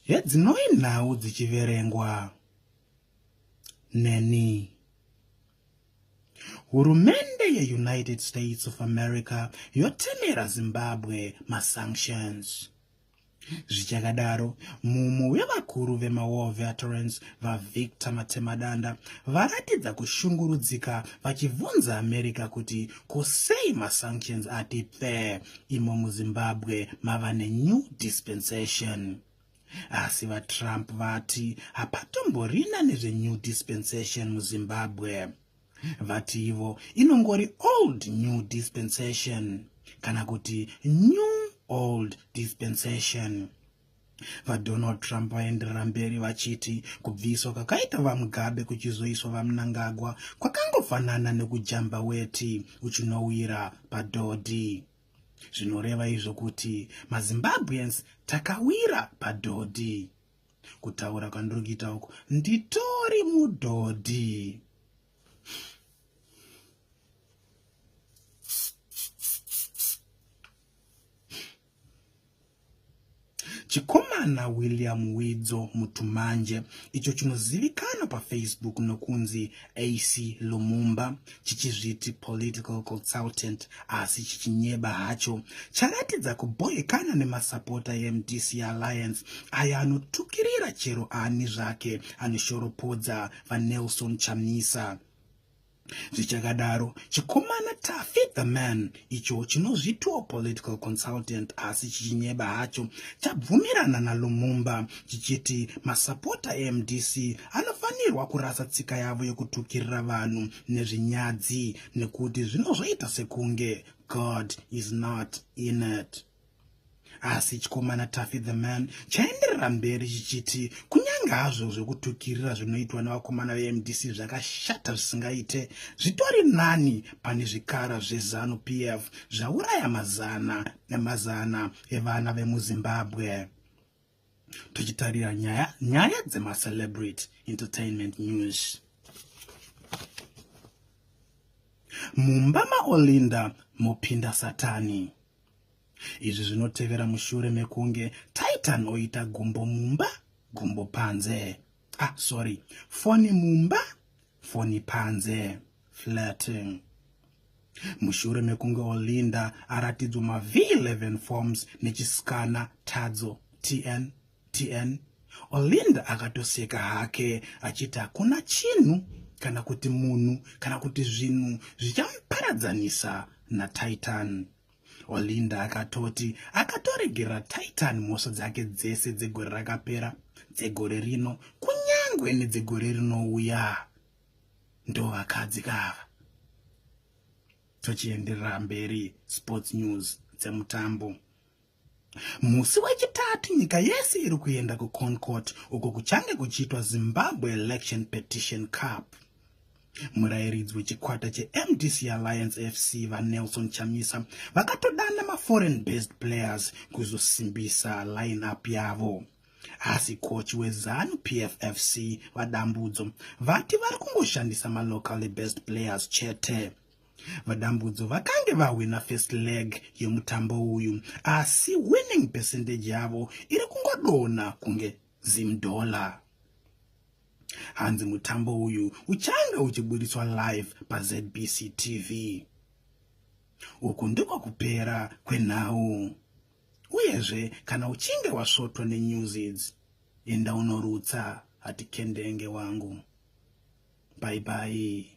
Hedzinoi nhau dzichiverengwa neni. Hurumende yeUnited States of America yotemera Zimbabwe masanctions. Zvichakadaro, mumwe wevakuru vemaWar Veterans, VaVictor Matemadanda, varatidza kushungurudzika vachibvunza America kuti ko sei masanctions ati pfee imo muZimbabwe mava nenew dispensation. Asi VaTrump vati hapatomborina nezvenew dispensation muZimbabwe. Vati ivo inongori old new dispensation kana kuti new old dispensation. VaDonald Trump vaenderera mberi vachiti kubviswa kwakaita VaMugabe kuchizoiswa VaMnangagwa kwakangofanana nekujamba weti uchinowira padhodhi. Zvinoreva izvo kuti maZimbabweans takawira padhodhi. Kutaura kwandiri kuita uku nditori mudhodhi. Chikomana William Widzo Mutumanje, icho chinozivikanwa paFacebook nokunzi AC Lumumba, chichizviti political consultant asi chichinyeba hacho, charatidza kubhohekana nemasapota eMDC Alliance ayo anotukirira chero ani zvake anoshoropodza VaNelson Chamisa. Zvichakadaro, chikomana Taffy the Man, icho chinozvitiwo political consultant asi chichinyeba hacho, chabvumirana naLumumba chichiti masapota eMDC anofanirwa kurasa tsika yavo yekutukirira vanhu nezvinyadzi nekuti zvinozoita sekunge God is not in it. Asi chikomana Taffy the Man chaenderera mberi chichiti kunyange hazvo zvekutukirira zvinoitwa nevakomana veMDC zvakashata zvisingaite, zvitori nani pane zvikara zveZanu PF zvauraya mazana nemazana evana vemuZimbabwe. Tochitarira nyaya nyaya dzemacelebrity entertainment news. Mumba maOlinda mopinda Satani. Izvi zvinotevera mushure mekunge Titan oita gumbo mumba, gumbo panze. Ah, sorry, foni mumba, foni panze. Flirting. Mushure mekunge Olinda aratidzwa ma V11 forms nechisikana Tadzo TN TN, Olinda akatoseka hake achiti hakuna chinhu kana kuti munhu kana kuti zvinhu zvichamuparadzanisa naTitan. Olinda akatoti akatoregerera Titan mhosva dzake dzese dzegore rakapera, dzegore rino, kunyangwe nedzegore rinouya. Ndovakadzi kava. Tochienderera mberi sports news dzemutambo. Musi weChitatu nyika yese iri kuenda kuConcourt uko kuchange kuchiitwa Zimbabwe Election Petition Cup. Murairidzi wechikwata cheMDC Alliance FC VaNelson Chamisa vakatodana maforeign based players kuzosimbisa line-up yavo. Asi coach weZanu PF FC VaDambudzo vati vari kungoshandisa malocally based players chete. VaDambudzo vakange vahwina first leg yemutambo uyu asi winning percentage yavo iri kungodonha kunge Zim dollar. Hanzi mutambo uyu uchange uchiburitswa live paZBC TV. Uku ndiko kupera kwenhau. Uyezve kana uchinge wasvotwa nenews idzi, enda unorutsa hatikendenge wangu. Bye bye.